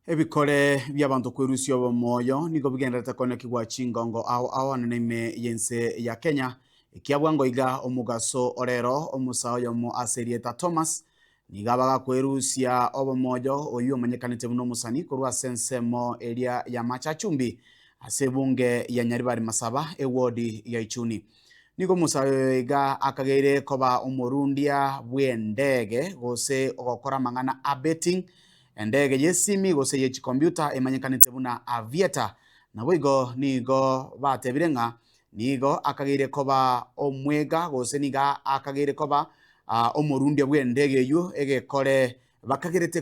Ebikore bi'abanto kwerusia obomoyo nigo bigendererete koenekigwa chingongo ao ao anene ime y'ense ya Kenya, ekiabwango iga omogaso orero omosae oyomo ase erieta Thomas nigo abagakwerusia obomoyo oyio omanyekanete buna omosani korwa ase ensemo eria ya Machachumbi ase ebunge ya Nyaribari Masaba ewodi ya Ichuni. Nigo omosae oyo iga akageire koba omorundia bw'endege gose ogokora amang'ana a betting Endege y'esimi gose ye chikombiuta emanyekanete buna Aviator. Naboigo nigo batebire ng'a nigo akageire koba omwega gose nigo akageire koba omorundia bw'endege eyio egekore bakagerete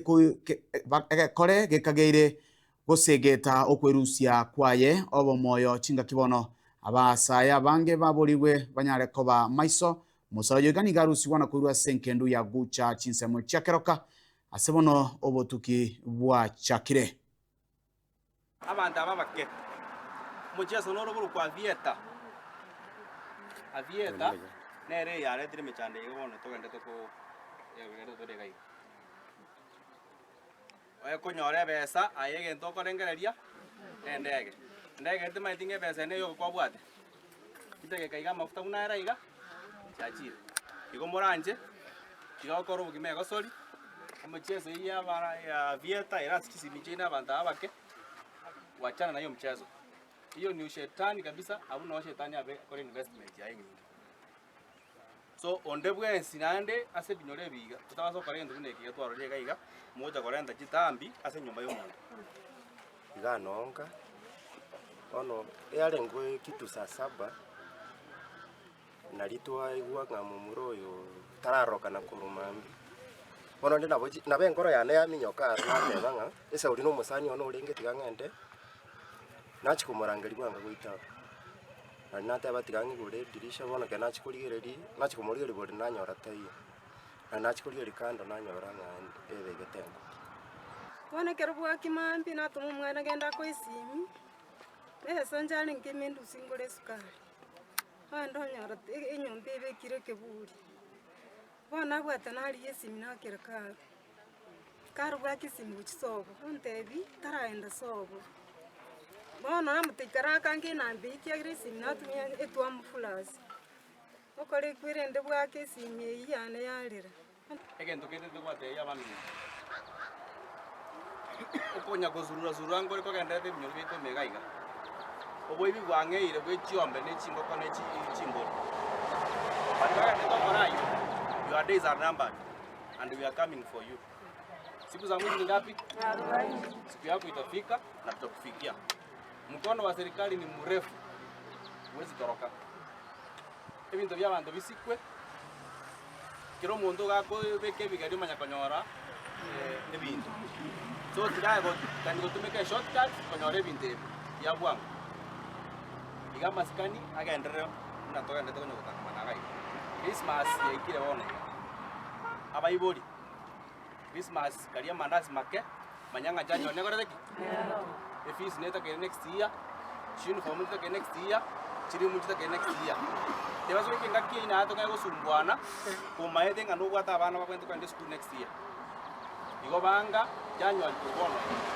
egekore gekageire gosegeta okwerusia kwaye obomoyo chingaki bono. Abasae abange baborigwe banyare koba maiso. Omosae oyo iga nigo arusigwa na koirwa ase enkendu ya Gucha chinsemo chia Keroka Ase bono obotuki bwachakire. Abanto aba abake, omocheso noro okorokwa Avieta. Avieta nere eyaretire emechando eye bono togenderete ko egenderete tore iga iga. Oye konyora ebesa aye egento okorengereria na endege. Endege eye timanyeti ng'a ebesa eye neye kwabwate. Chidageka iga amafuta buna ere iga, chiachire. Igo moranche, tiga gokora obogima egosori, emechieso eyio ya abana ya vieta ere ase chisimi chiaino abanto aba abake, wachana na hiyo mchezo. Hiyo ni ushetani kabisa, abwo noo shetani abe akore investment yaye enyinge. So onde bwensi naende ase ebinyoro ebi iga, totabasa gokora egento buna eke iga twarorire iga iga, mogocha korenta chitambi ase enyomba ya omonto. Iga nonga, bono yarenge kitu saa saba, naria twaigwa ng'a momura oyo tararorokana korwa mambia. Bono onde nabo chi nabo enkoro yane yaminyoka aro nateba ng'a esauri na omosani one orenge tiga ng'ende, nachia komorangeria bwango goita abwo. Naende nateba tiga ng'igure edirisha bono ekero nachia korigereria, nachia komorigereria borere nanyora taiyo. Na nachia korigereria kando nanyora ng'a ebegete engubi. Bono ekero bwakia mambia natoma omwana agende akoe esimi, besa nchiarenge ime ndusie ngore esukari, ogende onyora enyomba ebekire ekeburi. Bono nabwate narigia esimi nakera karo, karo bwake esimi gochia sobo, ontebia taraenda sobo. Bono namotebia karakange enamba eyio ekiagera esimi natumia etwamufulasi. Okorekwa erende bwake esimi eyio yane yarera. Egento kende tigwatebia abaminto, okonya gosurura surura nkore kogendererete ebinyoro biaito ime iga iga, oboibi bwang'eire bwe chiombe ne chingoko ne chimbori. Baria bagendererete gokora ayio, your days are numbered and we are coming for you. Siku za mwizi ni ngapi? Siku yako itafika na tutakufikia. Mkono wa serikali ni mrefu, huwezi toroka. Ebinto bi'abanto bisikwe, kera omonto iga akobeka ebigeri omanya konyora ebinto. So tiga tari gotumeka eshortcut konyora ebinto ebi bia bwango. Iga amasikani agenderere buna togenderete konya gotangamana iga iga. Christmas yaikire bono iga, abaibori. Christmas karia amandasi make, manya ng'a chanjo nekorete ki? Efees netakeire next year, chiuniform nchitakeire next year, chirimu nchitakeire next year. Tebasa goika engaki eyio naye tokanye gosumbuana, komaete ng'a nobwate abana babwenerete kogenda esukuru next year. Igo banga January korwa bono iga.